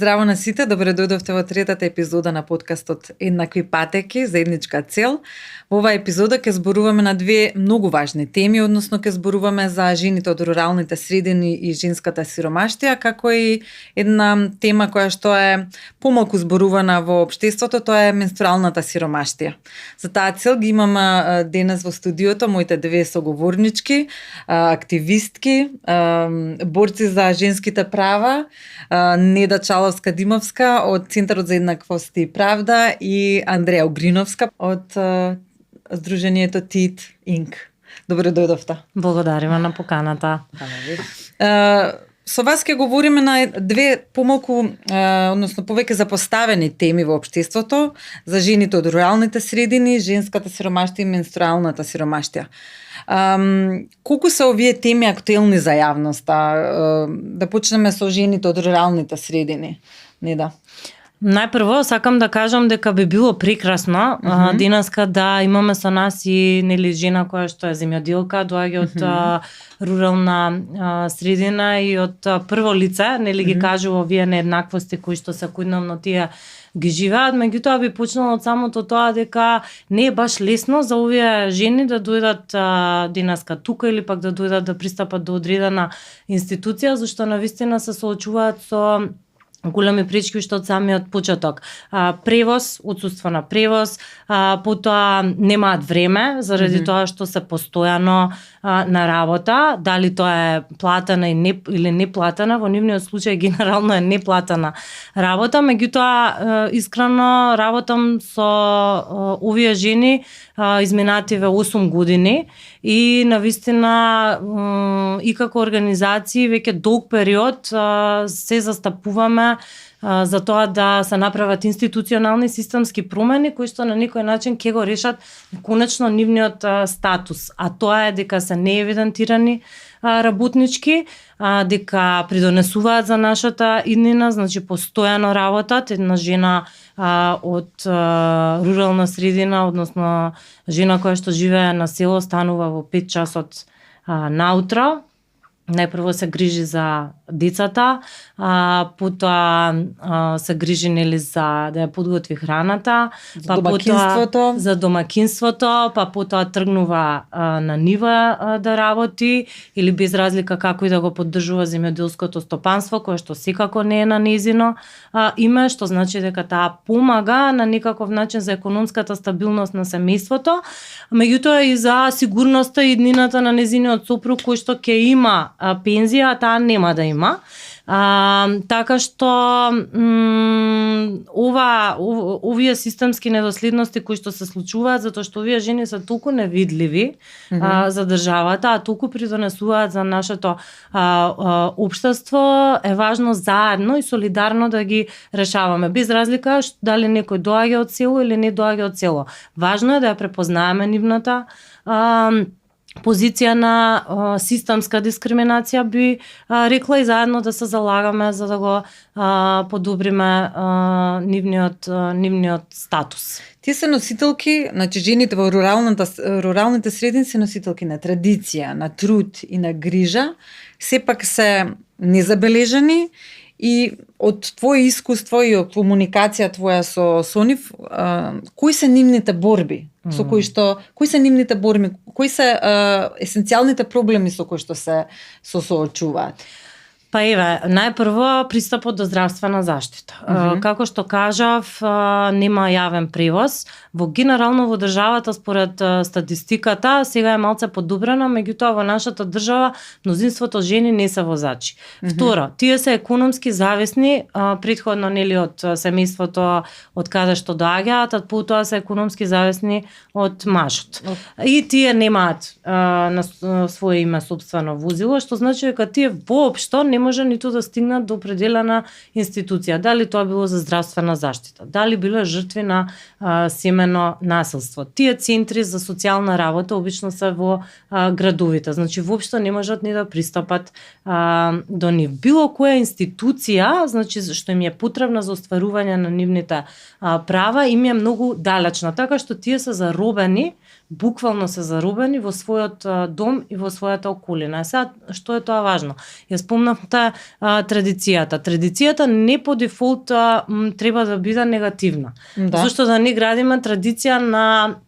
Здраво на сите, добре дојдовте во третата епизода на подкастот Еднакви патеки, заедничка цел. Во оваа епизода ќе зборуваме на две многу важни теми, односно ќе зборуваме за жените од руралните средини и женската сиромаштија, како и една тема која што е помалку зборувана во општеството, тоа е менструалната сиромаштија. За таа цел ги имаме денес во студиото моите две соговорнички, активистки, борци за женските права, Неда Чаловска-Димовска од Центарот за еднаквост и правда и Андреја Огриновска од Сдруженијето ТИТ Инк. Добре дојдовте. Благодариме на поканата. Со вас ќе говориме на две помалку, односно повеќе запоставени теми во општеството, за жените од руралните средини, женската сиромаштија и менструалната сиромаштија. Колку се овие теми актуелни за јавноста? Да почнеме со жените од руралните средини. Неда. Најпрво сакам да кажам дека би било прекрасно денеска да имаме со нас и жена која што е земјоделка, доаѓа од рурална средина и од прво лице, ги кажува овие нееднаквости кои што секојдневно тие ги живеат, меѓутоа би почнала од самото тоа дека не е баш лесно за овие жени да дојдат денеска тука или пак да дојдат да пристапат до одредена институција, зашто навистина се соочуваат со големи пречки уште од самиот почеток. Превоз, отсуство на превоз, потоа немаат време заради тоа што се постојано на работа, дали тоа е платена или неплатена, во нивниот случај генерално е неплатена работа, меѓутоа искрено работам со овие жени изминативе 8 години и навистина и како организации веќе долг период се застапуваме за тоа да се направат институционални системски промени кои што на некој начин ќе го решат конечно нивниот статус, а тоа е дека се неевидентирани работнички, дека придонесуваат за нашата иднина, значи постојано работат. Една жена од рурална средина, односно жена која што живее на село, станува во 5 часот наутро. Најпрво се грижи за децата, потоа се грижи за да ја подготви храната, домакинството, за домакинството, па потоа тргнува на нива да работи или без разлика како и да го поддржува земјоделското стопанство, кое што секако не е на незино име, што значи дека таа помага на некаков начин за економската стабилност на семејството, меѓутоа и за сигурноста и иднината на незиниот сопруг кој што ќе има пензија, а таа нема да има. Така што овие системски недоследности кои што се случуваат затоа што овие жени се толку невидливи за државата, а толку придонесуваат за нашето општество, е важно заедно и солидарно да ги решаваме, без разлика дали некој доаѓа од село или не доаѓа од село. Важно е да ја препознаеме нивната позиција на системска дискриминација, би рекла, и заедно да се залагаме за да го подобриме нивниот статус. Тие се носителки, значи жените во руралните средини се носителки на традиција, на труд и на грижа, сепак се незабележани. И од твое искуство и од комуникација твоја со нив, кои се нивните борби? Со кои се нивните борби? Кои се есенцијалните проблеми со кои што се соочуваат? Па еве, најпрво пристапот до здравствена заштита. Како што кажав, нема јавен превоз. Генерално во државата според статистиката сега е малце подобрено, меѓутоа во нашата држава мнозинството жени не се возачи. Второ, тие се економски зависни претходно од семејството од каде што доаѓаат, а потоа се економски зависни од мажот. И тие немаат на свое име сопствено возило, што значи дека тие воопшто не може ниту да стигнат до определена институција, дали тоа било за здравствена заштита, дали било жртви на семено насилство. Тие центри за социјална работа обично се во градовите, значи воопшто не можат ни да пристапат до нив. Било која институција, значи што им е потребна за остварување на нивните права, им е многу далечна, така што тие се заробени буквално се заробени во својот дом и во својата околина. Сега, што е тоа важно? Ја спомнавте традицијата. Традицијата не по дефолт треба да биде негативна. Зошто да не градиме традиција на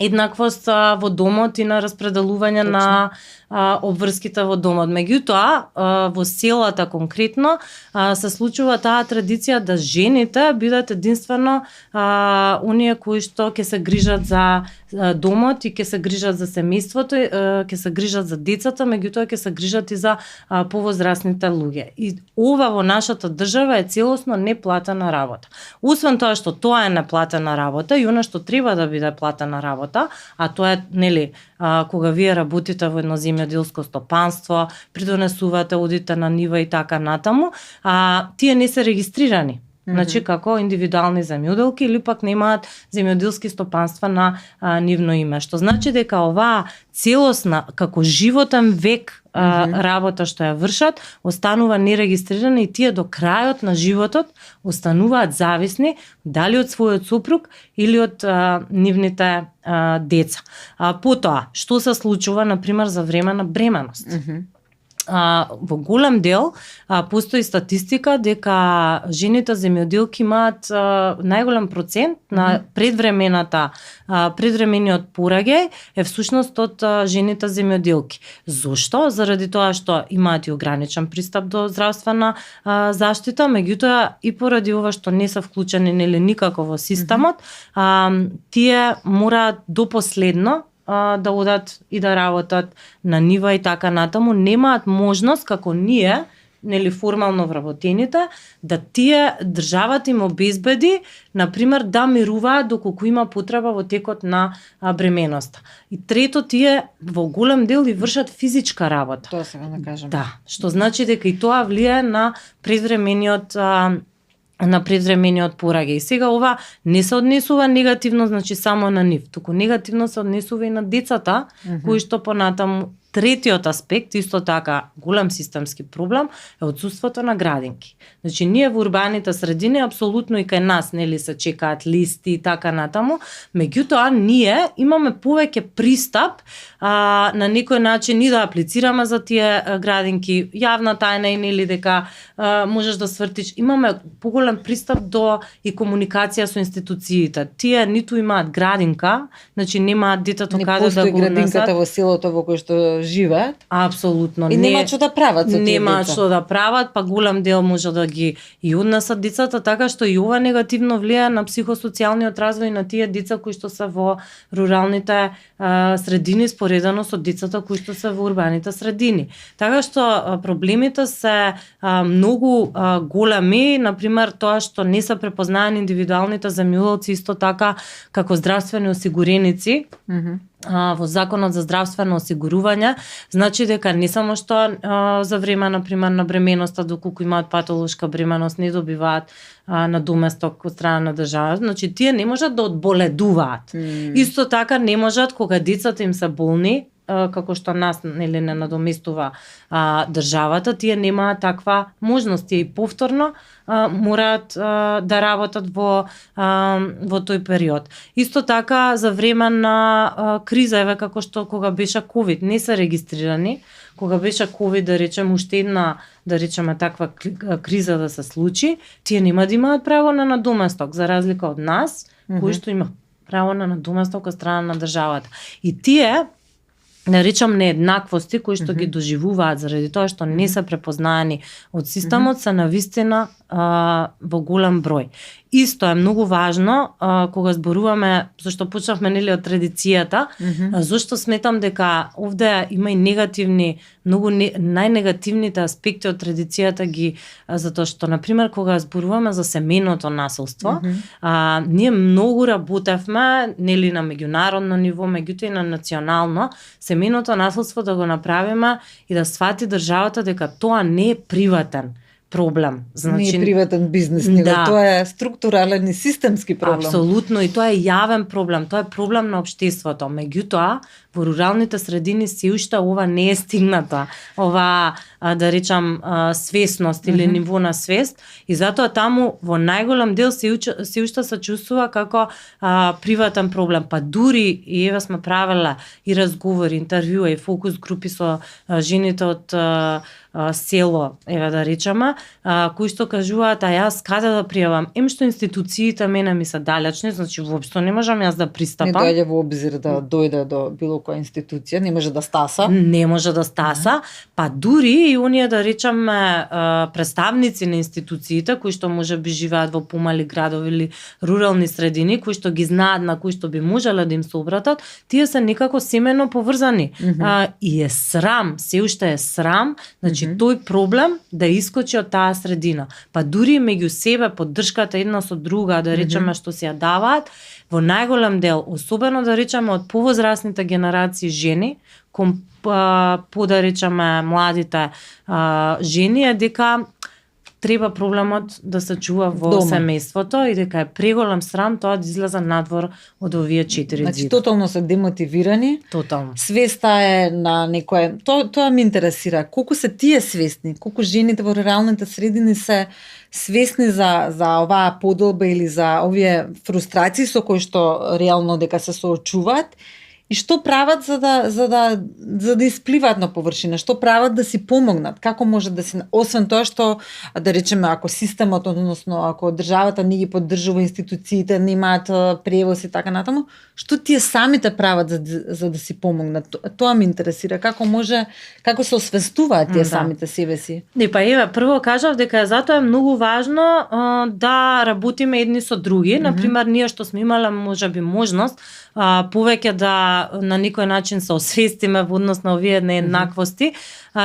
еднаквост во домот и на распределување на обврските во домот. Меѓутоа, во селата конкретно се случува таа традиција да жените бидат единствено оние кои што ќе се грижат за домот и ќе се грижат за семејството, ќе се грижат за децата, меѓутоа ќе се грижат и за повозрасните луѓе. И ова во нашата држава е целосно неплатена работа. Освен тоа што тоа е неплатена работа и она што треба да биде платена работа, а тоа е, нели, кога вие работите во едно земјоделско стопанство, придонесувате, одите на нива и така натаму, тие не се регистрирани. Значи, како индивидуални земјоделки или пак немаат земјоделски стопанства на нивно име. Што значи дека оваа целосна, како животен век работа што ја вршат, останува нерегистрирана и тие до крајот на животот остануваат зависни дали од својот супруг или од нивните деца. Потоа, што се случува, например, за време на бременост? Во голем дел постои статистика дека жените земјоделки имаат најголем процент на предвремениот пораѓај е всушност од жените земјоделки. Зошто? Заради тоа што имаат и ограничен пристап до здравствена заштита, меѓутоа и поради ова што не се вклучени никако во системот, тие мораат до последно да одат и да работат на нива и така натаму, немаат можност како ние, формално вработените, да тие државата им обезбеди, например, да мируваат доколку има потреба во текот на бременоста. И трето, тие во голем дел и вршат физичка работа. Тоа сега да кажам. Да, што значи дека и тоа влијае на предвремениот пораѓај. И сега ова не се однесува негативно, значи само на нив, туку негативно се однесува и на децата, кои што понатаму. Третиот аспект, исто така голем системски проблем, е отсуството на градинки. Значи, ние во урбаните средини, апсолутно и кај нас, се чекаат листи и така натаму, меѓутоа, ние имаме повеќе пристап на некој начин и да аплицираме за тие градинки. Јавна тајна и дека можеш да свртиш. Имаме поголем пристап до и комуникација со институциите. Тие ниту имаат градинка, значи немаат детето каде да го унесат. Не постои градинката во селото во кој што живеат. Апсолутно. И нема што да прават со тие деца. Нема што да прават, па голем дел може да ги и однесат децата, така што и ова негативно влијае на психосоцијалниот развој на тие деца кои што се во руралните средини споредено со децата кои што се во урбаните средини. Така што проблемите се многу големи, например тоа што не се препознаени индивидуалните земјоделци, исто така како здравствени осигуреници. Во Законот за здравствено осигурување, значи дека не само што за време, например, на бременоста, доколку имаат патолошка бременост, не добиваат надоместок од страна на држава, значи тие не можат да одболедуваат. Исто така не можат кога децата им се болни, како што нас не надоместува државата, тие немаат таква можност и повторно мораат да работат во тој период. Исто така за време на криза, еве како што кога беше ковид, не се регистрирани. Кога беше ковид, да речем, уште една, да речеме, таква криза да се случи, тие нема да имаат право на надоместок, за разлика од нас, кои што има право на надоместок од страна на државата. И тие наричам нееднаквости кои што ги доживуваат заради тоа што не се препознаени од системот, се навистина во голем број. Исто е многу важно кога зборуваме, зашто почнавме од традицијата, зашто сметам дека овде има и негативни, многу најнегативните аспекти од традицијата ги, затоа што, например, кога зборуваме за семејното насилство, ние многу работевме, на меѓународно ниво, меѓутоа и на национално, семејното насилство да го направиме и да свати државата дека тоа не е приватен проблем. Значи, не е приватен бизнес, тоа е структурален и системски проблем. Апсолутно, и тоа е јавен проблем, тоа е проблем на општеството. Меѓутоа, во руралните средини се уште ова не е стигната, ова да речам свесност или ниво на свест, и затоа таму во најголем дел се уште се чувствува како приватен проблем. Па дури и еве сме правела и разговори, интервјуа и фокус групи со жените од село, еве да речеме, кои што кажуваат, а јас каде да пријавам? Што институциите мене ми се далечни, значи воопшто не можам јас да пристапам. Не доаѓа во обзир да дојде до било која институција, не може да стаса. Не може да стаса, па дури и оние да речеме представници на институциите кои што можеби живеат во помали градови или рурални средини, кои што ги знаат на кои што би можеле да им се обратат, тие се некако семено поврзани. И е срам, се уште е срам, значи тој проблем да искочи од таа средина. Па дури меѓу себе поддршката една со друга, да речеме што се ја даваат, во најголем дел, особено да речеме од повозрасните генерации жени, по да речеме младите жени, е дека треба проблемот да се чува во семејството и дека е преголем срам тоа да излезе надвор од овие 4 Значи зида. тотално се демотивирани. Тотално. Свеста е на некое, тоа ме интересира. Колку се тие свесни, колку жените во руралните средини се свесни за оваа поделба или за овие фрустрации со кои што реално дека се соочуваат, и што прават за да испливаат на површина, што прават да си помогнат, како може да си, освен тоа што да речеме ако системот, односно ако државата не ги поддржува, институциите немаат превоз и така натаму, што тие самите прават за да си помогнат? Тоа ме интересира, како се освестуваат тие самите себе си. Не, па еве, прво кажав дека затоа е многу важно да работиме едни со други. Например, ние што сме имале можеби можност повеќе да на некој начин се освестиме во однос на овие нееднаквости,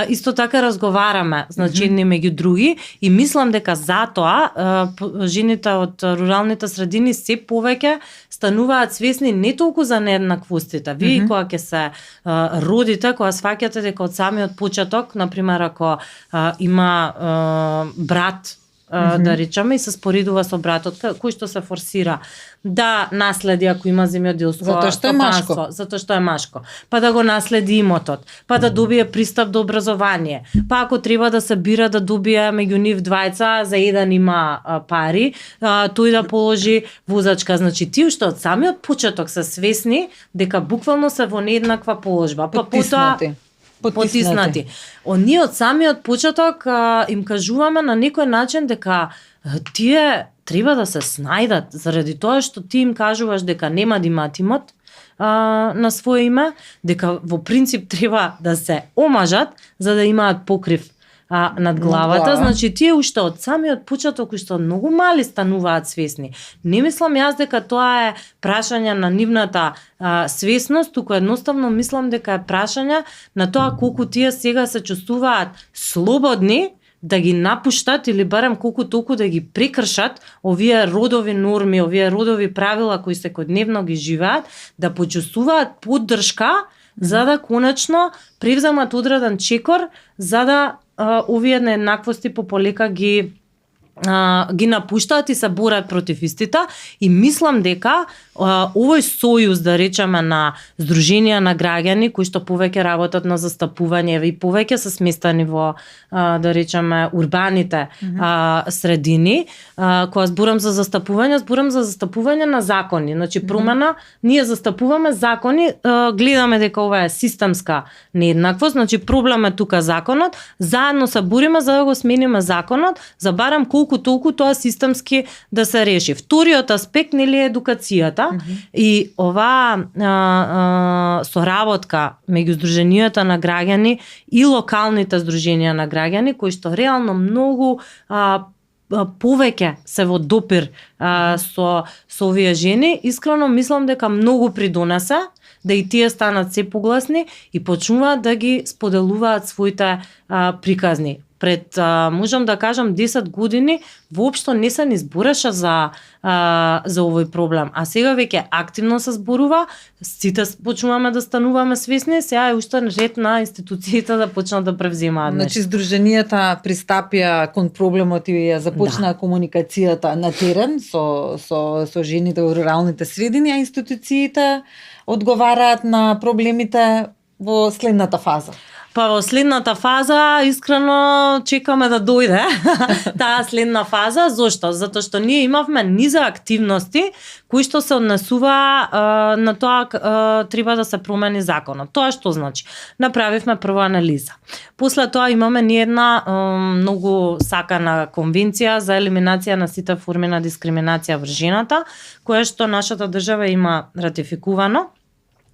исто така разговараме, значи едни меѓу други, и мислам дека затоа жените од руралните средини се повеќе стануваат свесни не толку за нееднаквостите. Вие кога ќе се родите, кога сваќате дека од самиот почеток, например ако има брат, да речеме, и се споредува со братот, кој што се форсира да наследи ако има земјоделско стопанство, затоа што е машко, па да го наследи имотот, па да добие пристап до образование, па ако треба да се бира да добие меѓу нив двајца, за еден има пари, тој да положи возачка. Значи тие што од самиот почеток се свесни дека буквално се во нееднаква положба, па потиснати. Ние од самиот почеток им кажуваме на некој начин дека тие треба да се снајдат, заради тоа што ти им кажуваш дека нема да имаат имот на своје име, дека во принцип треба да се омажат за да имаат покрив над главата. Значи тие уште од самиот почеток, уште од многу мали стануваат свесни. Не мислам јас дека тоа е прашање на нивната свесност, туку едноставно мислам дека е прашање на тоа колку тие сега се чувствуваат слободни да ги напуштат или барем колку толку да ги прекршат овие родови норми, овие родови правила кои секојдневно ги живеат, да почувствуваат поддршка за да конечно превземат одреден чекор, за да овие нееднаквости пополека ги напуштаат и се борат против истите. И мислам дека овој сојуз, да речеме, на здруженија на граѓани кои што повеќе работат на застапување и повеќе се сместени во да речеме урбаните средини, кога зборам за застапување на закони. Значи промена, ние застапуваме закони, гледаме дека ова е системска нееднаквост, значи проблем е тука законот, заедно се бориме за да го смениме законот, за барем колку толку тоа системски да се реши. Вториот аспект нели е едукацијата. И оваа соработка меѓу здруженијата на граѓани и локалните здруженија на граѓани кои што реално многу повеќе се во допир со овие жени, искрено мислам дека многу придонесе да и тие станат се погласни и почнуваат да ги споделуваат своите приказни. Пред можам да кажам 10 години воопшто не се ни збореше за овој проблем, а сега веќе активно се зборува, сите почнуваме да стануваме свесни, сега е уште ред на институциите да почнат да превземаат нешто. Значи здруженијата пристапија кон проблемот и ја започнаа комуникацијата на терен со жените во руралните средини, а институциите одговараат на проблемите во следната фаза. Па во следната фаза, искрено чекаме да дојде таа следна фаза. Зошто? Затоа што ние имавме низа активности кои што се однесува на тоа треба да се промени законот. Тоа што значи? Направивме прва анализа. После тоа имаме ни една многу сакана конвенција за елиминација на сите форми на дискриминација врз жената, која што нашата држава има ратификувано.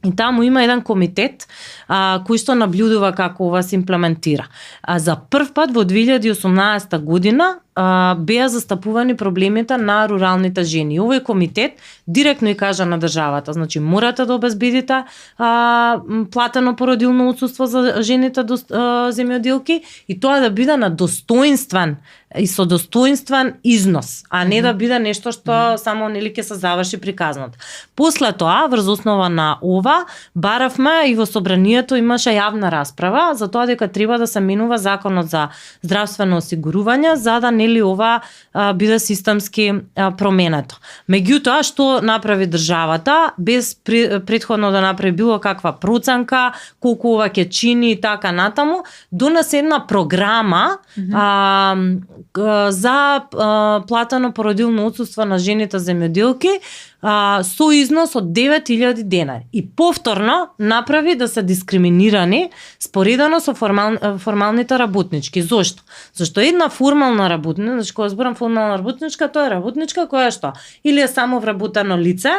И таму има еден комитет кој што наблюдува како ова се имплементира. За прв пат во 2018 година беа застапувани проблемите на руралните жени. Овој комитет директно и кажа на државата, значи морате да обезбедите платено породилно отсуство за жените земјоделки и тоа да биде на достоинствен и со достоинствен износ, а не да биде нешто што само нели ќе се заврши приказната. После тоа, врз основа на ова, баравме и во собранието имаше јавна расправа за тоа дека треба да се менува законот за здравствено осигурување за да нели ова биде системски променето. Меѓутоа, што направи државата без претходно да направи било каква проценка, колку ова ќе чини и така натаму, донесе една програма за платено породилно отсуство на жените земјоделки со износ од 9000 денари. И повторно направи да се дискриминирани споредено со формалните работнички. Зошто? Зашто една формална работничка, значи кога зборам формална работничка, тоа е работничка која што или е само вработено лице,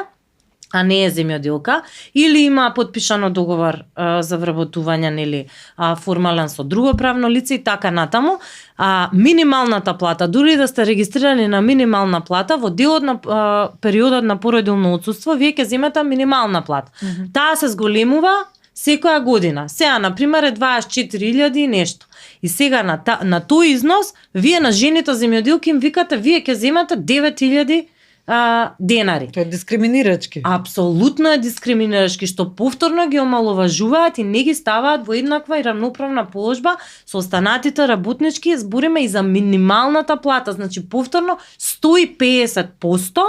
а не е земјоделка, или има потпишано договор за вработување нели формален со друго правно лице и така натаму. Минималната плата, дури да сте регистрирани на минимална плата, во делот на периодот на породилно отсуство, вие ќе земете минимална плата. Таа се зголемува секоја година. Сега, например, е 24.000 и нешто. И сега на тој износ, вие на жените земјоделки им викате, вие ќе земате 9.000 денари. Тоа е дискриминирачки. Апсолутно е дискриминирачки, што повторно ги омаловажуваат и не ги ставаат во еднаква и равноправна положба со останатите работнички. Збориме и за минималната плата, значи повторно 150%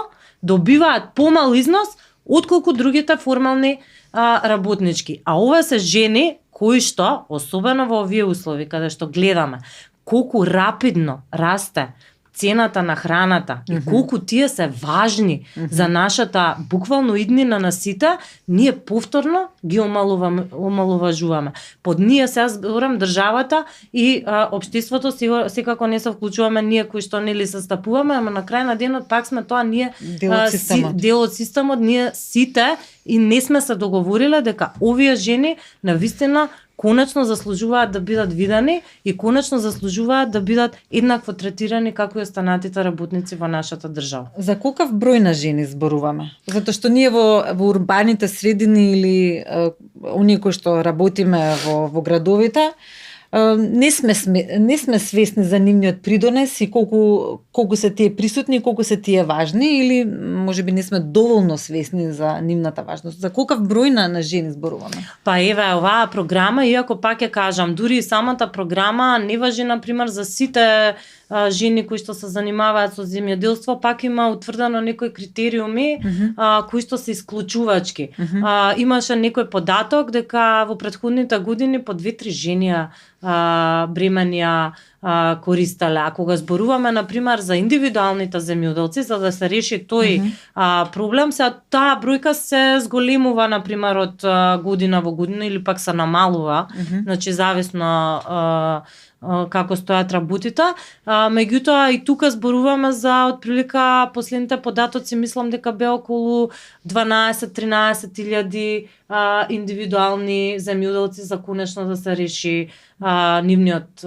добиваат помал износ отколку другите формални работнички. А ова се жени кои што, особено во овие услови, каде што гледаме колку рапидно расте цената на храната и колку тие се важни за нашата буквално иднина на сите, ние повторно ги омаловажуваме. Под ние се зборам државата и општеството секако не се вклучуваме ние кои што нели се стапуваме, ама на крај на денот пак сме тоа ние дел од системот, ние сите и не сме се договориле дека овие жени навистина конечно заслужуваат да бидат видени и конечно заслужуваат да бидат еднакво третирани како и останатите работници во нашата држава. За колкав број на жени зборуваме? Затоа што ние во урбаните средини или оние кои што работиме во градовите, не сме свесни за нивниот придонес и колку се тие присутни, колку се тие важни или можеби не сме доволно свесни за нивната важност. За колкав број на жени зборуваме? Па еве оваа програма, иако пак ќе кажам, дури и самата програма не важи на пример за сите жени кои што се занимаваат со земјоделство, пак има утврдено некои критериуми кои што се исклучувачки. Имаше некој податок дека во претходните години по 2-3 жени бременија користеле. А кога зборуваме на пример за индивидуалните земјоделци, за да се реши тој проблем, се таа бројка се зголемува на пример од година во година или пак се намалува, значи зависно како стојат работите. Меѓутоа и тука зборуваме за отприлика последните податоци, мислам дека бе околу 12-13 000 индивидуални земјоделци за конечно да се реши нивниот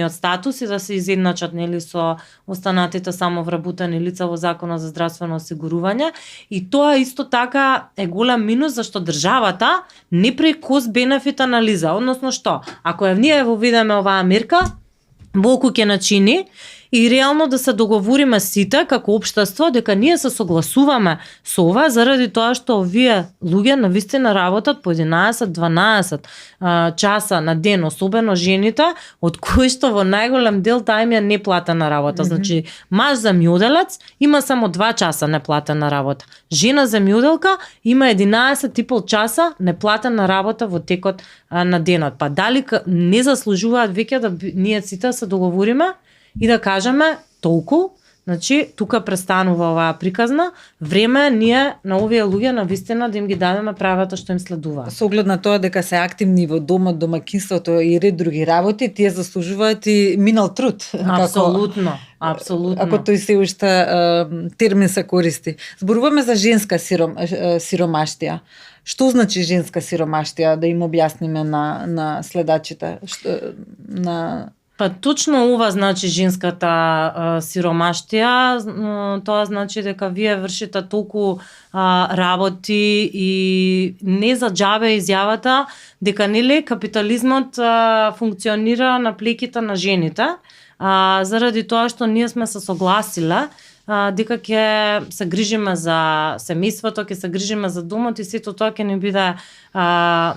статус и да се изедначат нели со останатите самовработени лица во Законот за здравствено осигурување. И тоа исто така е голем минус зашто државата не прави кост бенефит анализа, односно што? Ако ние воведеме оваа мерка, во куќе начини и реално да се договориме сите како општество дека ние се согласуваме со ова заради тоа што овие луѓе навистина работат по 11-12 часа на ден, особено жените, од кои што во најголем дел таа им е неплатена работа. Значи, маж земјоделец има само 2 часа неплатена работа. Жена земјоделка има 11,5 часа неплатена работа во текот на денот. Па дали не заслужуваат веќе да ние сите се договориме и да кажеме толку, значи тука престанува оваа приказна, време е ние на овие луѓе навистина да им ги дадеме правата што им следува. Со оглед на тоа дека се активни во домот, домаќинството и ред други работи, тие заслужуваат и минал труд. Апсолутно, апсолутно. Ако тој се уште термин се користи. Зборуваме за женска сиромаштија. Што значи женска сиромаштија, да им објасниме на следачите? Па точно ова значи женската сиромаштија, тоа значи дека вие вршите толку работи и не за џабе изјавата дека нели капитализмот функционира на плеките на жените, заради тоа што ние сме се согласиле дека ќе се грижиме за семејството, ќе се грижиме за домот и сето тоа ќе ни биде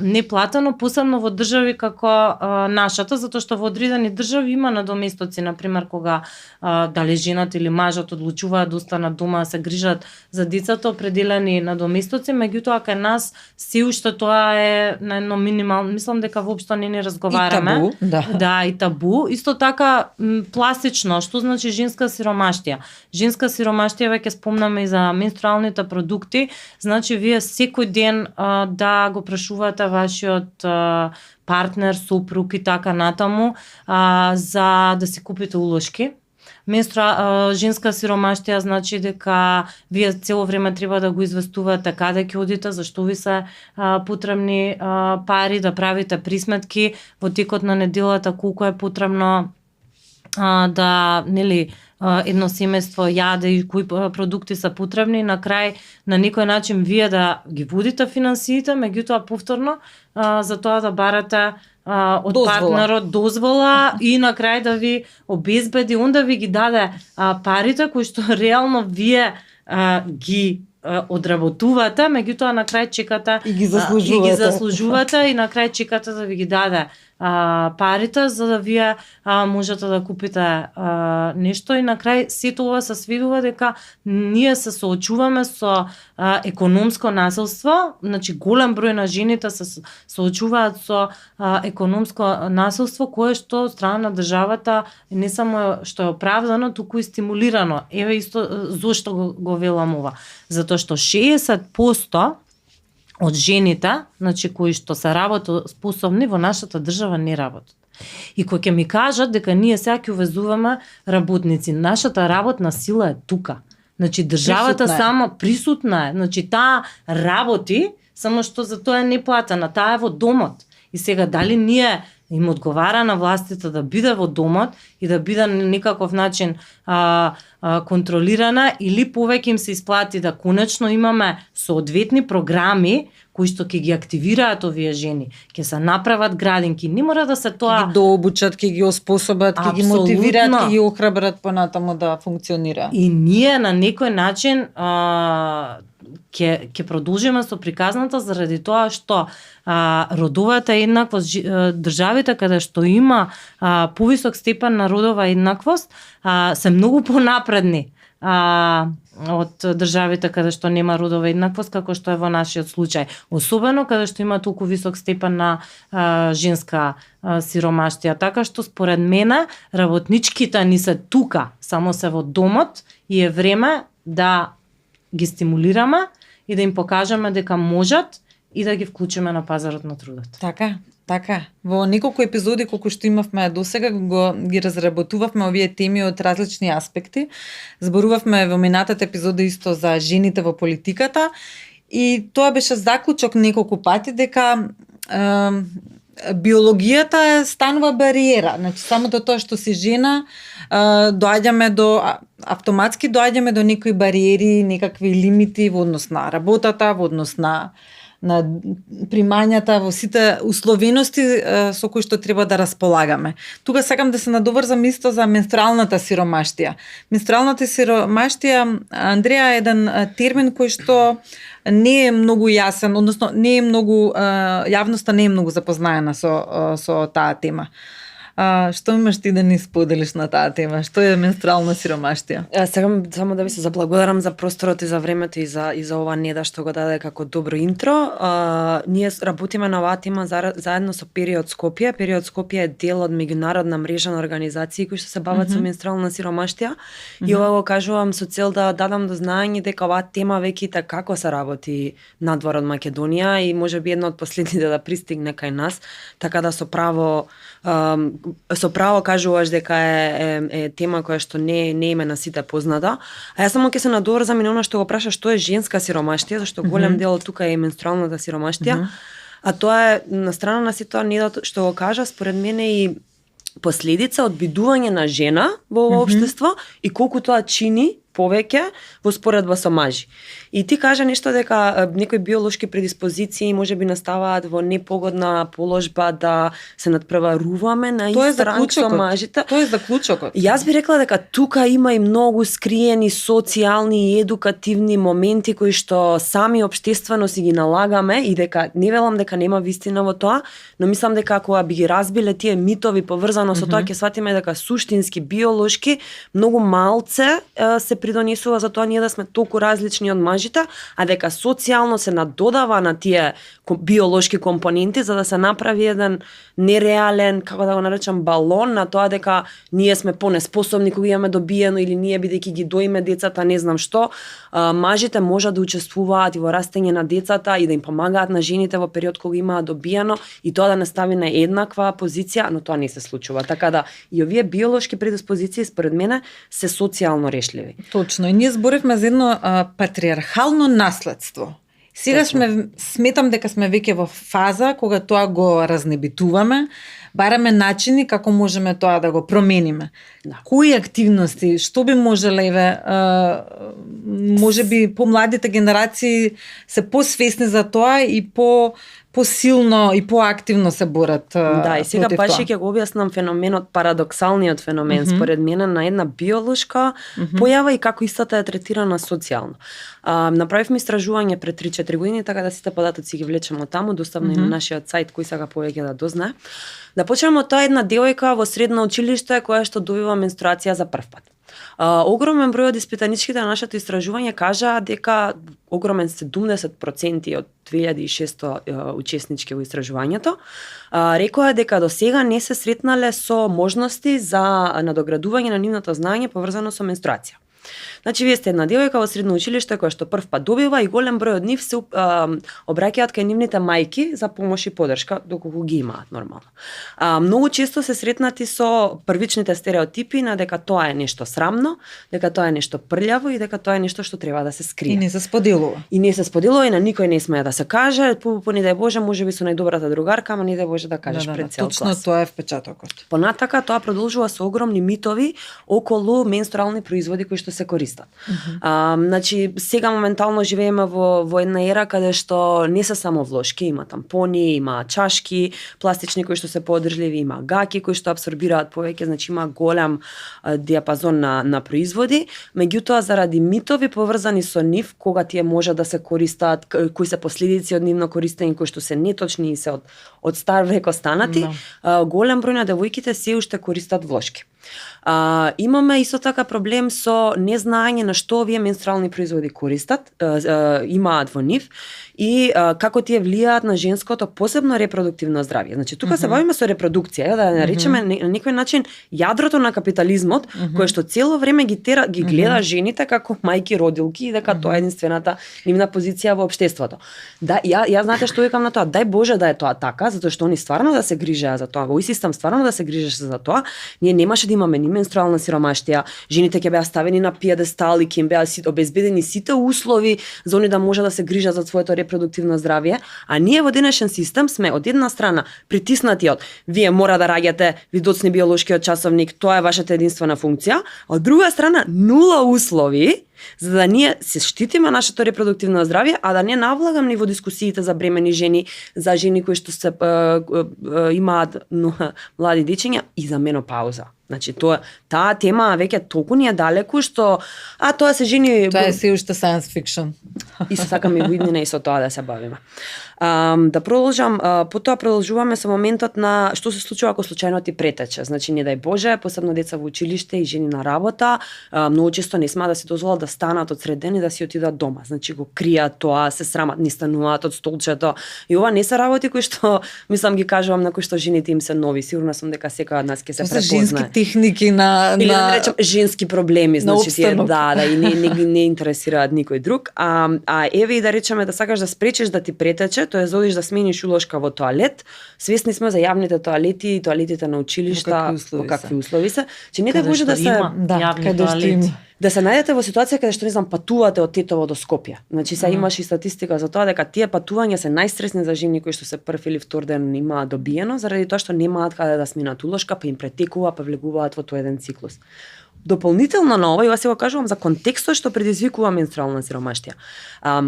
неплатено, посебно во држави како нашата, затоа што во одредени држави има надоместоци, например кога дали жената или мажот одлучуваат да останат дома да се грижат за децата, определени надоместоци, меѓутоа кај нас се уште тоа е на едно минимално, мислам дека воопшто не разговараме. И табу, да. Да, и табу. Исто така пластично, што значи женска сиромаштија? Женска сиромаштија веќе спомнаме и за менструалните продукти, значи вие секој ден да го прашувате вашиот партнер, сопруг и така натаму за да си купите улошки. Женска сиромаштија значи дека вие цело време треба да го известувате каде ќе одите, зашто ви се потребни пари, да правите присметки во текот на неделата колку е потребно да нели едно семејство јаде и кои продукти се потребни, на крај на некој начин вие да ги водите финансиите, меѓутоа повторно за тоа да барате од партнерот дозвола и на крај да ви обезбеди, онда ви ги даде парите кои што реално вие ги одработувате, меѓутоа на крај чекате и ги заслужувате и на крај чекате да ви ги даде парите за да вие можете да купите нешто и на крај сето ова се сведува дека ние се соочуваме со економско насилство, значи голем број на жените се соочуваат со економско насилство кое што од страна на државата не само што е оправдано, туку и стимулирано. Еве исто зошто го велам ова. Затоа што 60% од жените, значи кои што се работоспособни во нашата држава не работат. И кои ќе ми кажат дека ние сега ќе увезуваме работници, нашата работна сила е тука. Значи државата само присутна е, значи таа работи, само што за тоа е неплатена, таа е во домот. И сега дали ние им одговара на властите да биде во домот и да биде на некаков начин контролирана или повеќе им се исплати да конечно имаме соодветни програми кои што ќе ги активираат овие жени, ќе се направат градинки, не мора да се тоа ќе ги дообучат, ќе ги оспособат, ќе ги мотивираат, ќе ги охрабрат понатаму да функционира. И ние на некој начин ќе продолжиме со приказната заради тоа што родовата еднаквост, државите каде што има повисок степен на родова еднаквост се многу понапредни од државите каде што нема родова еднаквост, како што е во нашиот случај. Особено каде што има толку висок степен на женска сиромаштија. Така што според мене работничките ни се тука, само се во домот и е време да ги стимулираме и да им покажеме дека можат и да ги вклучиме на пазарот на трудот. Така. Во неколку епизоди колку што имавме досега ги разработувавме овие теми од различни аспекти. Зборувавме во минатата епизода исто за жените во политиката и тоа беше заклучок неколку пати дека биологијата станува бариера. Значи самото тоа што си жена доаѓаме до автоматски доаѓаме до некои бариери, некакви лимити во однос на работата, во однос на примањата, во сите условености со кои што треба да располагаме. Тука сакам да се надоврзам исто за менструалната сиромаштија. Менструалната сиромаштија, Андреја, е еден термин кој што не е многу јасен, односно не е многу јавноста не е многу запознаена со таа тема. Што имаш ти да ни споделиш на таа тема? Што е менструална сиромаштија? Сакам само да ви се заблагодарам за просторот и за времето и за ова Неда што го даде како добро интро. Ние работиме на оваа тема заедно со Период Скопје. Период Скопје е дел од меѓународна мрежа на организации кои што се бават со менструална сиромаштија. И ова го кажувам со цел да дадам до знаење дека оваа тема веќе како се работи надвор од Македонија и можеби една од последните да пристигне кај нас, така да со право кажуваш дека е тема која што не име на сите позната. А јас само ќе се надоврзам и на она што го праша што е женска сиромаштија, зашто голем дел од тука е менструалната сиромаштија. А тоа е на страна на сите тоа што го кажа, според мене и последица од бидување на жена во ова општество и колку тоа чини повеќе во споредба со мажи. И ти кажа нешто дека некои биолошки предиспозиции можеби наставаат во непогодна положба да се надпреваруваме на ист ранг со мажите. Тоа е заклучокот. Јас би рекла дека тука има и многу скриени социјални и едукативни моменти кои што сами општествено си ги налагаме и дека не велам дека нема вистина во тоа, но мислам дека кога би ги разбиле тие митови поврзано со тоа, ќе сватиме дека суштински биолошки многу малце се придонесува за тоа ние да сме толку различни од мажите, а дека социјално се надодава на тие биолошки компоненти за да се направи еден нереален, како да го наречам, балон на тоа дека ние сме понеспособни кога имаме добиено или ние бидејќи ги доиме децата, не знам што. Мажите можат да учествуваат и во растење на децата и да им помагаат на жените во период кога имаат добиено и тоа да не стави на еднаква позиција, но тоа не се случува. Така да и овие биолошки предиспозиции според мене се социјално решливи. Точно. И ние зборивме за едно патриархално наследство. Сега сметам дека сме веќе во фаза кога тоа го разнебитуваме, бараме начини како можеме тоа да го промениме. Да. Кои активности, што би можеле, можеби помладите генерации се посвесни за тоа и посилно и поактивно се борат. Да, и сега баш ќе го објаснам феноменот, парадоксалниот феномен, според мене на една биолошка појава и како истата е третирана социјално. Направивме истражување пред 3-4 години, така да сите податоци ги влечеме од таму, доставно и на нашиот сајт кој сака повеќе да дознае. Да почнеме од тоа, една девојка во средно училиште која што добива менструација за прв пат. Огромен број од испитаничките на нашето истражување кажа дека огромен 70% од 2600 учеснички во истражувањето рекоа дека до сега не се сретнале со можности за надоградување на нивното знаење поврзано со менструација. Значи, вие сте една девојка во средно училиште која што прв пат добива и голем број од нив се обраќаат кај нивните мајки за помош и поддршка доколку ги имаат нормално. Многу често се сретнати со првичните стереотипи на дека тоа е нешто срамно, дека тоа е нешто прљаво и дека тоа е нешто што треба да се скрие. И не се споделува. И не се споделува и на никој не смее да се каже, не дај Боже, можеби со најдобрата другарка, ама не дај Боже да кажеш пред цел клас. Точно тоа е впечатокот. Понатака тоа продолжува со огромни митови околу менструални производи кои што се користат. Значи, сега моментално живееме во една ера каде што не се само влошки, има тампони, има чашки, пластични кои што се подржливи, има гаки кои што апсорбираат повеќе, значи има голем диапазон на производи, меѓутоа заради митови поврзани со нив, кога тие може да се користат, кои се последици од нивно користење кои што се неточни и се од стар век останати, голем број на девојките се уште користат влошки. Имаме исто така проблем со незнаење на што овие менструални производи користат, имаат во нив и како тие влијаат на женското посебно репродуктивно здравје. Значи тука се бавиме со репродукција, да наречеме на некој начин јадрото на капитализмот, кое што цело време ги гледа жените како мајки родилки и дека тоа е единствената нивна позиција во општеството. Да, ја знаете што викам на тоа, дај Боже да е тоа така, затоа што они стварно да се грижеа за тоа, овој систем стварно да се грижеше за тоа, ние немаше да имаме ни менструална сиромаштија, жените ќе беа ставени на пиедестал и ќе им беа обезбедени сите услови за они да може да се грижат за своето репродуктивно здравје, а ние во денешен систем сме од една страна притиснати од вие мора да раѓате, ви доцни биолошкиот часовник, тоа е вашата единствена функција, а од друга страна нула услови За да ние се штитиме нашето репродуктивно здравје, а да не навлагам ни во дискусиите за бремени жени, за жени кои што се имаат млади дечиња и за менопауза. Значи таа тема веќе толку ни е далеку што тоа се жени. Тоа е се уште science fiction. И се сакаме во иднина и со тоа да се бавиме. Да продолжам, потоа продолжуваме со моментот на што се случува ако случајно ти претече. Значи не дај Боже, посебно деца во училиште и жени на работа, многу често не смеат да си дозволат да станат од сред ден и да си отидат дома. Значи го кријат тоа, се срамат, не стануваат од столчето. И ова не се работи кои што мислам ги кажувам на кои што жените им се нови. Сигурна сум дека секој од нас ќе се препознае. Женски техники или да речем женски проблеми, значи тие и не интересираат никој друг. А еве и да речеме да сакаш да спречиш да ти претече, тоа е одиш да смениш улошка во тоалет. Свесни сме за јавните тоалети и тоалетите на училишта, во какви услови се. Че не да може да се да се најдете во ситуација каде што не знам патувате од Тетово до Скопје. Значи се имаш и статистика за тоа дека тие патувања се најстресни за жени кои што се прв или втор ден имаат добиено заради тоа што немаат каде да сменат улошка, па им претекува, па влегуваат во тој еден циклус. Дополнително на ова, јас се го кажувам за контекстот што предизвикува менструална сиромаштија.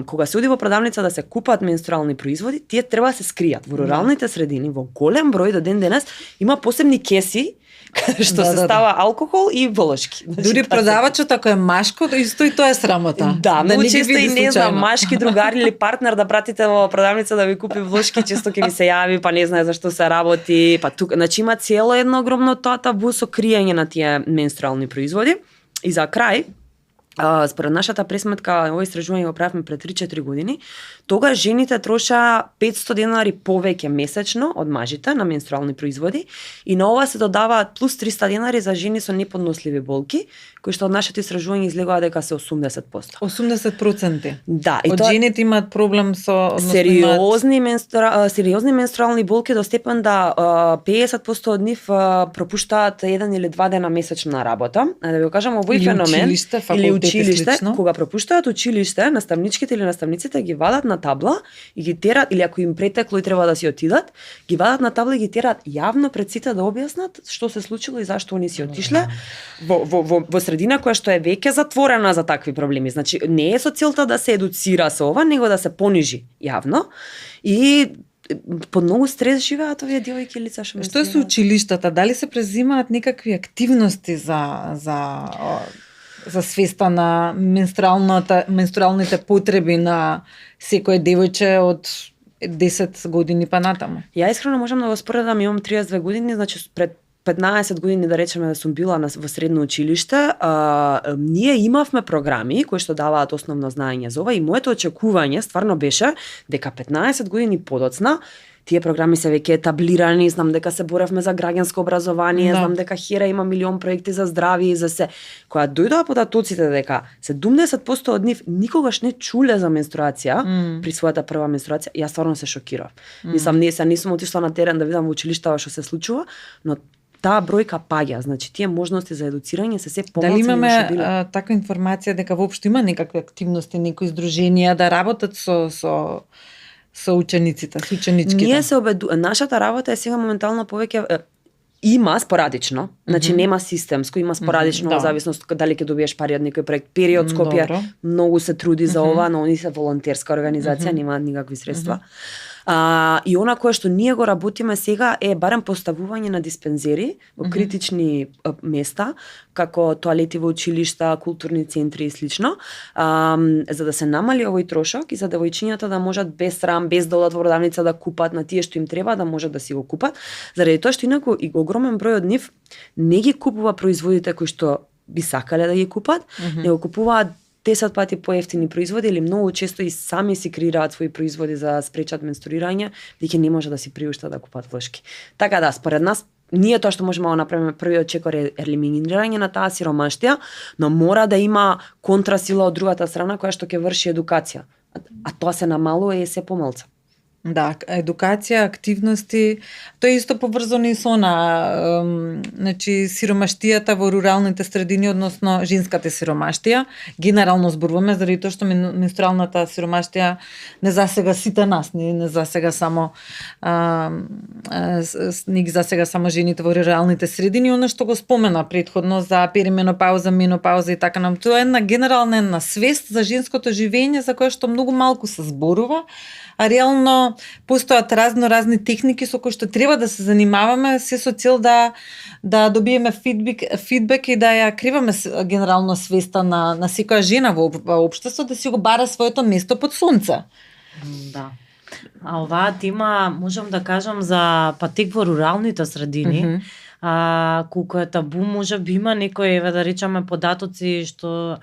Кога се оди во продавница да се купат менструални производи, тие треба да се скријат. Во руралните средини, во голем број до ден денес, има посебни кеси што се става алкохол и волошки. Дури продавачот ако е машко, исто и тоа е срамота. Да, многу често и не знам, машки другари или партнер да пратите во продавница да ви купи волошки, често ќе ви се јави, па не знае зашто се работи, па тука, значи има цело едно огромно тоа табу со криење на тие менструални производи. И за крај, според нашата пресметка, ово истражување го правевме пред 3-4 години, тогаш жените трошаа 500 денари повеќе месечно од мажите на менструални производи и на ова се додаваат плюс 300 денари за жени со неподносливи болки, кои што од нашето истражување излегува дека се 80%. 80%? Да. И од жените имаат проблем со... Сериозни менструални болки до степен да 50% од нив пропуштаат 1 или 2 дена месечно на работа. Да ви го кажам, овој феномен или училиште, кога пропуштаат училиште, наставничките или наставниците ги вадат на табла и ги терат, или ако им претекло и треба да си отидат, ги вадат на табла и ги терат јавно пред сите да објаснат што се случило и зашто они си отишле во средина која што е веќе затворена за такви проблеми. Значи не е со целта да се едуцира со ова, него да се понижи јавно и под многу стрес живеат овие девојки лица што Што е со училиштата? Дали се презимаат некакви активности за свеста на менструалните потреби на секој девојче од 10 години па натаму? Ја искрено можам да го споредам, имам 32 години, значи пред 15 години да речеме да сум била во средно училиште, ние имавме програми кои што даваат основно знаење за ова и моето очекување стварно беше дека 15 години подоцна тие програми се веќе етаблирани, знам дека се боревме за граѓанско образование, знам дека Хера има милион проекти за здравје и за се. Кога дојдоа податоците дека 70% од нив никогаш не чуле за менструација при својата прва менструација, јас стварно се шокирав. Мислам, не сум отишла на терен да видам во училиштава што се случува, но таа бројка паѓа, значи тие можности за едуцирање се помалку. Дали имаме таква информација дека воопшто има некакви активности, некои здруженија да работат со учениците, со ученичките? Ние се нашата работа е сега моментално повеќе има спорадично, значи нема системско, има спорадично во зависност дали ќе добиеш пари од некој проект. Период Скопје многу се труди за ова, но они се волонтерска организација, немаат никакви средства. И она кое што ние го работиме сега е барем поставување на диспензери во критични места, како тоалети во училишта, културни центри и слично, за да се намали овој трошок и за девојчињата да можат без срам, без да одат во продавница да купат на тие што им треба, да можат да си го купат, заради тоа што инаку и огромен број од нив не ги купува производите кои што би сакале да ги купат, него купуваат 10 пати поевтини производи или многу често и сами си креираат своји производи за да спречат менструирање, дека не може да си приуштат да купат влошки. Така да, според нас, ние тоа што можеме да направиме првиот чекор е елиминирање на таа сиромаштија, но мора да има контрасила од другата страна која што ќе врши едукација. А тоа се намалува и се помалца. Да, едукација, активности, тоа е исто поврзано и со значи сиромаштијата во руралните средини, односно женската сиромаштија. Генерално зборуваме заради тоа што менструалната сиромаштија не засега сите нас, не засега само не ги засега само жените во руралните средини, она што го спомена претходно за перименопауза, менопауза и така нам. Тоа е една генерална свест за женското живење за која што многу малку се зборува. А реално постојат разни техники со кои што треба да се занимаваме, се со цел да добиеме фидбек и да ја криваме генерално свеста на секоја жена во општеството, да си го бара своето место под сонце. Да. А оваа тема, можам да кажам за патек во руралните средини, колку е табу, може би има некои, да речеме, податоци што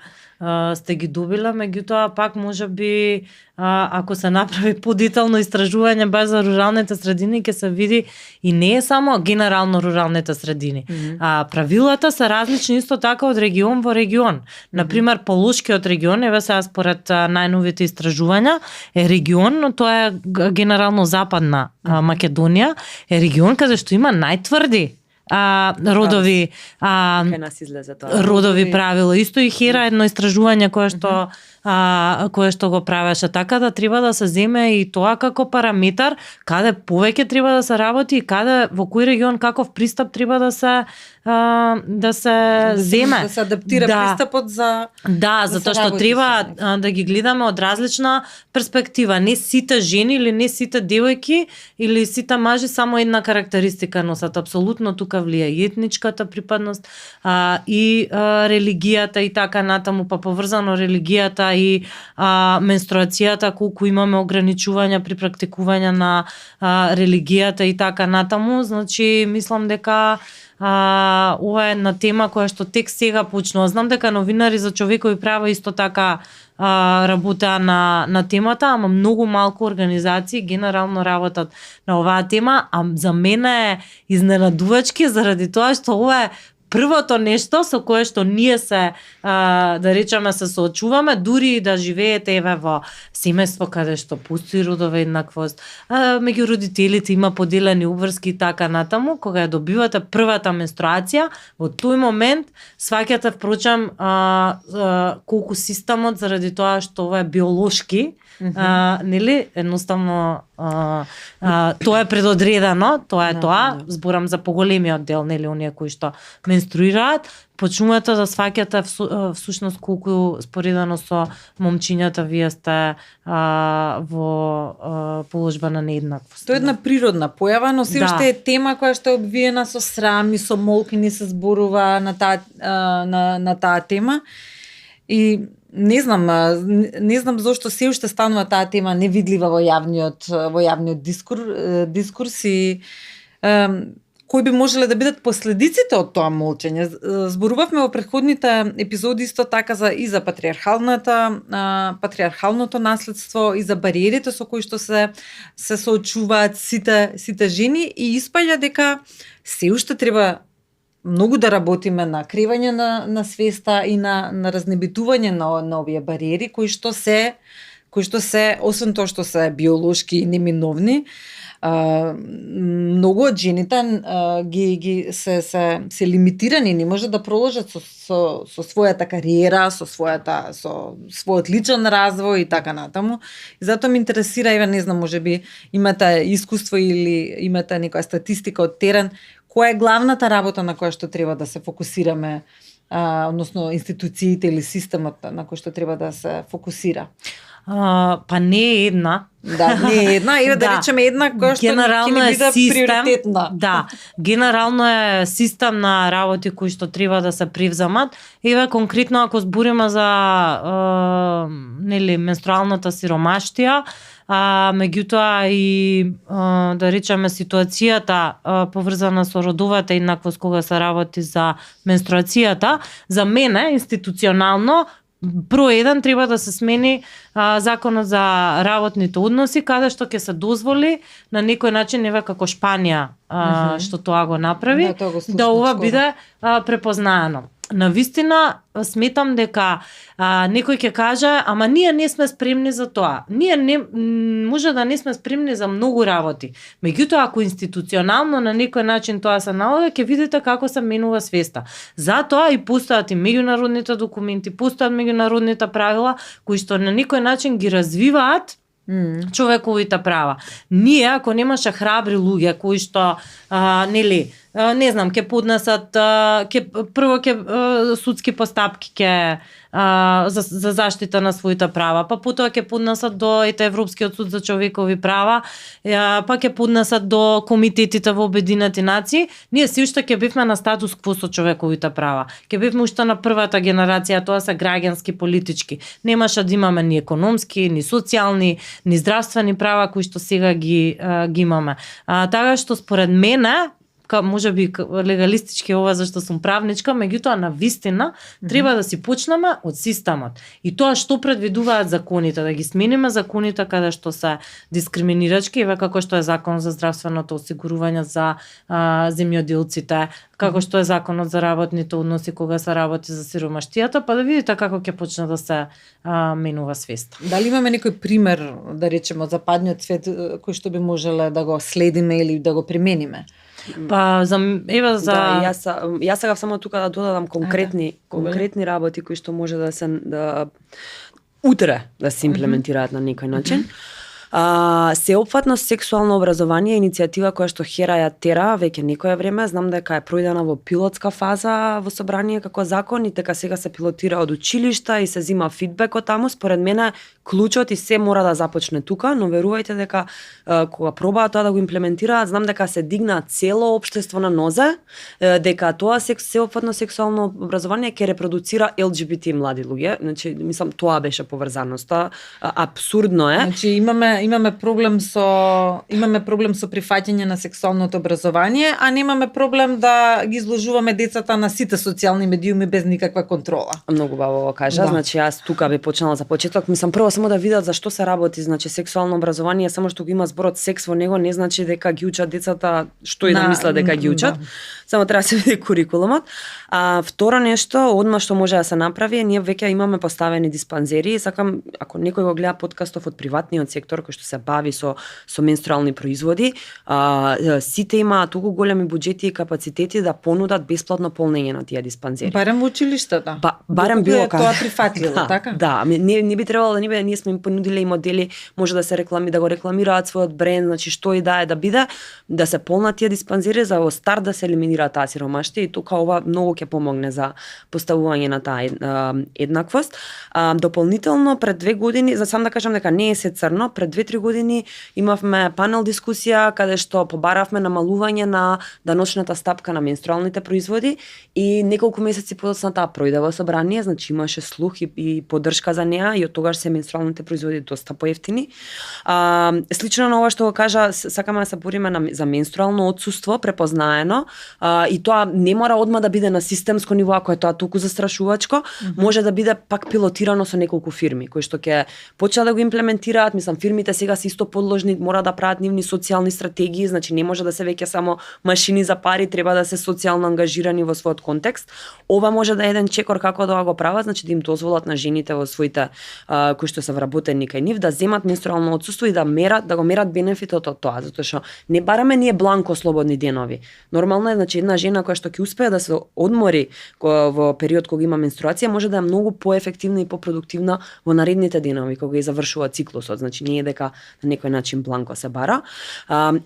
сте ги добила, меѓутоа пак може би ако се направи подетално истражување баш за руралните средини, ќе се види и не е само генерално руралните средини. Правилата се различни исто така од регион во регион. Например, Полошкиот регион, еве сега според најновите истражувања, е регион, но тоа е генерално западна Македонија, е регион каде што има најтврди родови родови правила. Исто и Хера едно истражување кое што го правеше, така да треба да се земе и тоа како параметар каде повеќе треба да се работи и каде во кој регион каков пристап треба да се земе. Да се адаптира пристапот за затоа што треба да ги гледаме од различна перспектива. Не сите жени или не сите девојки или сите мажи само една карактеристика носат. Апсолутно тука влија и етничката припадност, и религијата и така натаму, па поврзано религијата и менструацијата, колку имаме ограничувања при практикување на религијата и така натаму. Значи, мислам дека ова е една тема која што тек сега почнува. Знам дека новинари за човекови права исто така работа на темата, ама многу малку организации генерално работат на оваа тема, а за мене е изненадувачки заради тоа што ова е првото нешто со кое што ние се, да речеме, се соочуваме, дури и да живеете еве во семејство каде што постои родова еднаквост, меѓу родителите има поделени обврски и така натаму, кога ја добивате првата менструација, во тој момент сваќате впрочем колку системот заради тоа што ова е биолошки, нели, едноставно тоа е предодредено, тоа е тоа, зборам за поголемиот дел, нели, оние кои што менструираат, почнувате да сваќате всушност колку споредено со момчињата вие сте во положба на нееднаквост. Тоа е една природна појава, но се уште е тема која што е обвиена со срам и со молк и не се зборува на таа тема. И не знам зошто се уште станува таа тема невидлива во јавниот дискурс и кои би можеле да бидат последиците од тоа молчење. Зборувавме во претходните епизоди исто така за патриархалното наследство и за бариерите со кои што се соочуваат сите жени и испаѓа дека се уште треба многу да работиме на кривање на свеста и на разнебитување на овие бариери кои што се освен тоа што се биолошки и неминовни, многу од жените се лимитирани, не може да продолжат со својата кариера, со својот личен развој и така натаму. И затоа ме интересира, еве не знам, можеби имате искуство или имате некоја статистика од терен, која е главната работа на која што треба да се фокусираме, односно институциите или системот на кој што треба да се фокусира? Па не е една. Да, не е една, или да речеме една која што ќе ни биде приоритетна. Да, генерално е систем на работи кои што треба да се превземат. Еве конкретно ако збориме за менструалната сиромаштија, меѓутоа и да речеме ситуацијата поврзана со родовата еднаквост кога се работи за менструацијата, за мене институционално број 1 треба да се смени законот за работните односи, каде што ќе се дозволи на некој начин, еве како Шпанија, што тоа го направи, да ова биде препознаено. навистина сметам дека некој ќе каже, ама ние не сме спремни за тоа. Ние не може да не сме спремни за многу работи. Меѓутоа, ако институционално на некој начин тоа се налага, ќе видите како се менува свеста. Затоа и постојат и меѓународните документи, постојат меѓународните правила кои што на некој начин ги развиваат човековите права. Ние, ако немаше храбри луѓе кои што не знам, ќе поднесат прво судски постапки за заштита на своите права, па потоа ќе поднесат до Европскиот суд за човекови права, па ќе поднесат до комитетите во Обединети нации, ние си уште ќе бивме на статус кво со човековите права. Ќе бивме уште на првата генерација, тоа се граѓански, политички. Немаше да имаме ни економски, ни социјални, ни здравствени права кои што сега ги имаме. Така што според мене, може би легалистички ова зашто сум правничка, меѓутоа на вистина треба да си почнеме од системот. И тоа што предвидуваат законите, да ги смениме законите каде што се дискриминирачки, како што е закон за здравственото осигурување за земјоделците, како што е законот за работните односи кога се работи за сиромаштијата, па да видите како ќе почне да се менува свеста. Дали имаме некој пример, да речеме, од западниот свет кој што би можеле да го следиме или да го примениме? Па Да, јас сега само тука да додадам конкретни работи кои што може да се утре да се имплементираат на некој начин. Сеопфатно сексуално образование е иницијатива која што Хера ја тера веќе некое време. Знам дека е пројдена во пилотска фаза во собрание како закон и дека сега се пилотира од училишта и се зима фидбек од таму. Според мене клучот и се мора да започне тука, но верувајте дека кога пробаат тоа да го имплементираат, знам дека се дигна цело општество на нозе, дека тоа сеопфатно сексуално образование ќе репродуцира ЛГБТ млади луѓе. Значи, мислам, тоа беше поврзаноста. Апсурдно е. Значи, имаме проблем со прифаќање на сексуалното образование, а немаме проблем да ги изложуваме децата на сите социјални медиуми без никаква контрола. Многу баво кажа. Да. Значи, јас тука би почнала за почеток. Мислам, прво само да видат за што се работи. Значи, сексуално образование, само што го има зборот секс во него, не значи дека ги учат децата што и да мислат дека ги учат. Само треба да се види курикулумот. Второ нешто, одма што може да се направи, ние веќе имаме поставени диспанзери. Сакам, ако некој го гледа подкастов од приватниот сектор кој што се бави со менструални производи, сите имаат толку големи буџети и капацитети да понудат бесплатно полнење на тие диспанзери. Барем во училиштата. Барем било тоа прифатливо, така? Да, не би требало да ние сме им понудиле и модели, може да се да го рекламираат својот бренд, значи што и да е да биде, да се полнат тие диспанзери за во старт да се елиминира таа сиромаштија и тука ова многу ќе помогне за поставување на таа еднаквост. Дополнително пред 2 години, за сам да кажам дека не е се црно, пред 2-3 години имавме панел дискусија каде што побаравме намалување на даночната стапка на менструалните производи и неколку месеци подоцна таа пројде во собрание, значи имаше слух и поддршка за неа и од тогаш се менструалните производи доста поевтини. Слично на ова што го кажа, сакаме да се бориме за менструално отсуство препознаено и тоа не мора одма да биде на системско ниво, ако е тоа толку застрашувачко, може да биде пак пилотирано со неколку фирми кои што ќе почнат да го имплементираат. Мислам, фирмите сега се исто подложни, мора да прават нивни социјални стратегии, значи не може да се веќе само машини за пари, треба да се социјално ангажирани во својот контекст. Ова може да е еден чекор како да го прават, значи да им дозволат на жените во своите кои што се вработени кај нив да земат менструално отсуство и да го мерат бенефитот од тоа, затоа што не бараме ние бланко слободни денови. Нормално е, значи една жена која што ќе успее да се одмори во период кога има менструација може да е многу поефективна и попродуктивна во наредните денови кога ја завршува циклусот, значи не е дека на некој начин бланко се бара.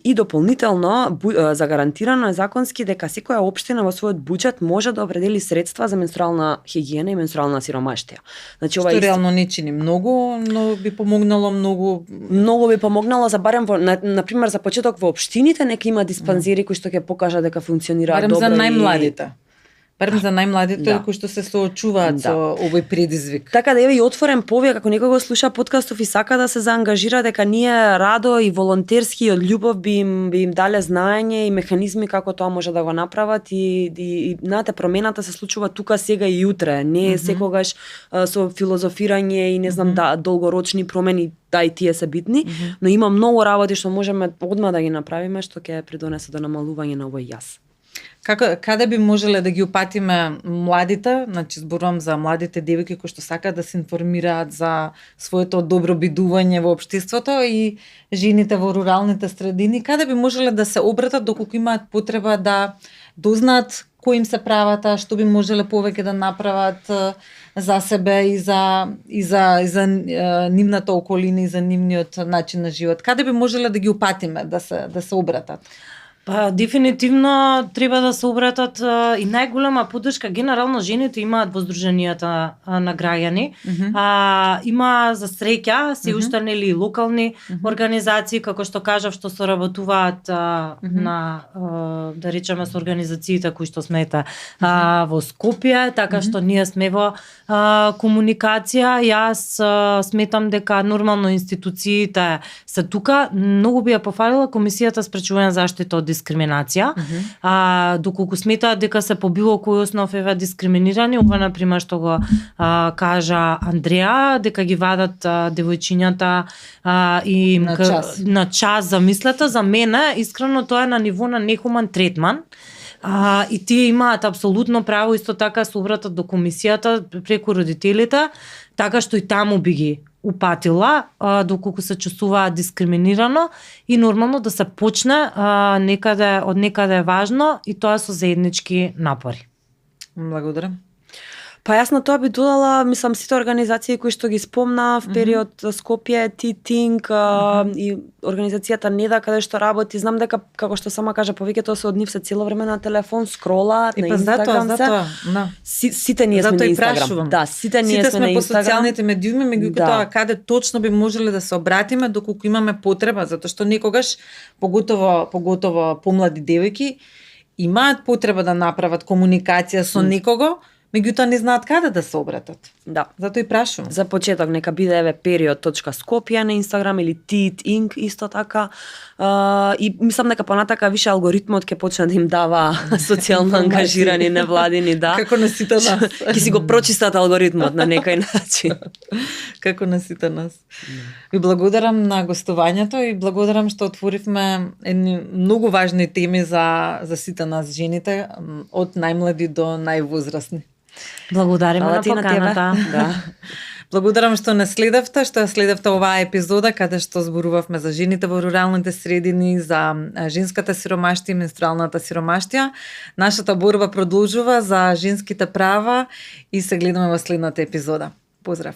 И дополнително загарантирано е законски дека секоја општина во својот буџет може да определи средства за менструална хигиена и менструална сиромаштија. Значи ова што реално не чини многу, но би помогнало многу. Многу би помогнало за барем на пример за почеток во општините нека има диспанзери кои што ќе покажат дека функционираат добро. Барем за најмладите. Барем за најмладите кои што се соочуваат со овој предизвик. Така да еве и отворен повик, ако некој го слуша подкастов и сака да се заангажира, дека ние радо и волонтерски и од љубов би им дале знаење и механизми како тоа може да го направат и знаете, промената се случува тука сега и утре, не е секогаш со филозофирање и не знам долгорочни промени. Да, и тие се битни, но има многу работи што можеме одма да ги направиме, што ќе придонесе до намалување на овој јас. Каде би можеле да ги упатиме младите, значи зборувам за младите девојки кои што сакаат да се информираат за своето добро бидување во општеството и жените во руралните средини, каде би можеле да се обратат доколку имаат потреба да дознаат кои им се правата, што би можеле повеќе да направат за себе и за нивната околина и за нивниот начин на живот. Каде би можеле да ги упатиме да се обратат? Па дефинитивно треба да се обратат и најголема поддршка генерално жените имаат во здруженијата на граѓани. Има за среќа се уште нели локални организации како што кажав што соработуваат на да речеме со организациите кои што смета во Скопје, така што ние сме во комуникација. Јас сметам дека нормално институциите се тука. Многу би ја пофалила Комисијата спречување заштита од дискриминација. Доколку сметаат дека се по било кој основ дискриминирани, ова на пример што го кажа Андреа, дека ги вадат девојчињата и на час за мислата, за мене искрено тоа е на ниво на нехуман третман. И тие имаат апсолутно право исто така се обратат до комисијата преку родителите, така што и таму би ги упатила доколку се чувствуваат дискриминирано и нормално да се почне од некаде е важно и тоа со заеднички напори. Благодарам. Па јас на тоа би додала, мислам, сите организации кои што ги спомна в период Скопје, Титинг и организацијата Неда каде што работи, знам дека како што сама кажа повеќето се од нив се цело време на телефон, скролаат на Инстаграм се. Сите ние сме на Инстаграм. Да, сите ние сме на Инстаграм. По социјалните медиуми, меѓутоа каде точно би можеле да се обратиме доколку имаме потреба, затоа што некогаш поготово помлади девојки имаат потреба да направат комуникација со некого, меѓутоа не знаат каде да се обратат. Да. Затоа и прашувам. За почеток нека биде period.skopje на Инстаграм или Tit.ing исто така. И мислам дека понатака више алгоритмот ќе почне да им дава социјално ангажирани невладини, да. Како на сите нас. Ќе си го прочистат алгоритмот на некој начин. Како на сите нас. Ви благодарам на гостувањето и благодарам што отворивме едни многу важни теми за сите нас жените, од најмлади до највозрасни. Благодариме на поканата. Да. Благодарам што не следевте, што следевте оваа епизода каде што зборувавме за жените во руралните средини, за женската сиромаштија и менструалната сиромаштија. Нашата борба продолжува за женските права и се гледаме во следната епизода. Поздрав!